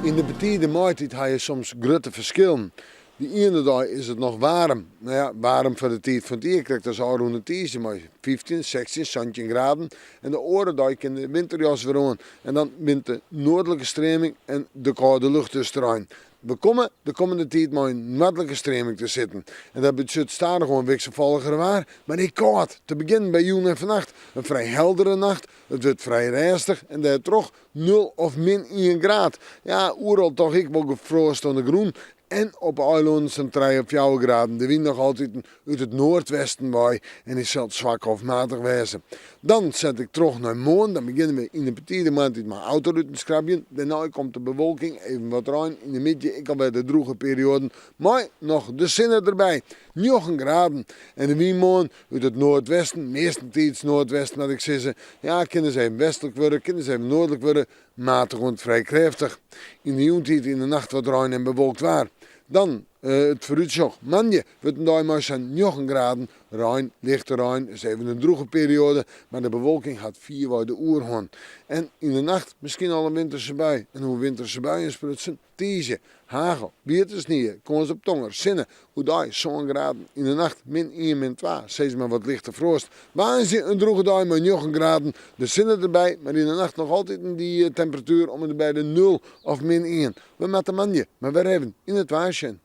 Yn de betide maitiid ha je soms grutte ferskillen. De iene dei is it noch waarm. No ja, waarm foar de tiid fan it jier, krekt as ôfrûne tiisdei mei 15, 16, 17 graden. En de oare dei kin de winterjas wer oan. En dan wint de noardlike streaming en de kâlde lucht dus derein. We komme de kommende tiid mei in noardlike streaming te sitten. En dat betsjut stadichoan wikselfalliger waar, mar ek kâld. Te begjinnen by jûn en fannacht in frij heldere nacht. It wurdt frij rêstich en dêrtroch nul of min ien graad. Ja, oeral toch ek wol froast oan de grûn en op 'e eilannen sa'n trije of fjouwer graden. De wyn noch altiten út it noardwesten wei en dy sil swak of matich wêze. Dan set ik troch nei moarn. Dan begjinne we yn 'e betide moarntiid mei autoruten skrabjen. Dêrnei komt de bewolking, even wat rein, yn 'e middei ek alwer de drûge perioaden mei noch de sinne derby. Njoggen graden en de wyn moarn út it noardwesten, meastentiids noardwesten moat ik sizze. Ja, kin ris even westlik wurde, kin ris even noardlik wurde, matich oant frij krêftich. Yn de jûntiid yn de nacht wat rein en bewolkt waar. Dan it foarútsjoch, moandei wurdt in dei mei sa'n njoggen graden, rein, lichte rein, is even in drûge perioade, mar de bewolking hat fierwei de oerhân. En yn de nacht miskien al in winterse bui. En oer winterse buien sprutsen, Tiisdei, hagel, wiete snie, kâns op tonger, sinne, oerdei sân graden, yn de nacht min ien, min twa, sis mar wat lichte froast. Woansdei in drûge dei mei njoggen graden, de sinne derby, mar yn de nacht noch altiten dy temperatuer om en by de nul of min ien. We moatte moandei mar wer even yn it waar sjen.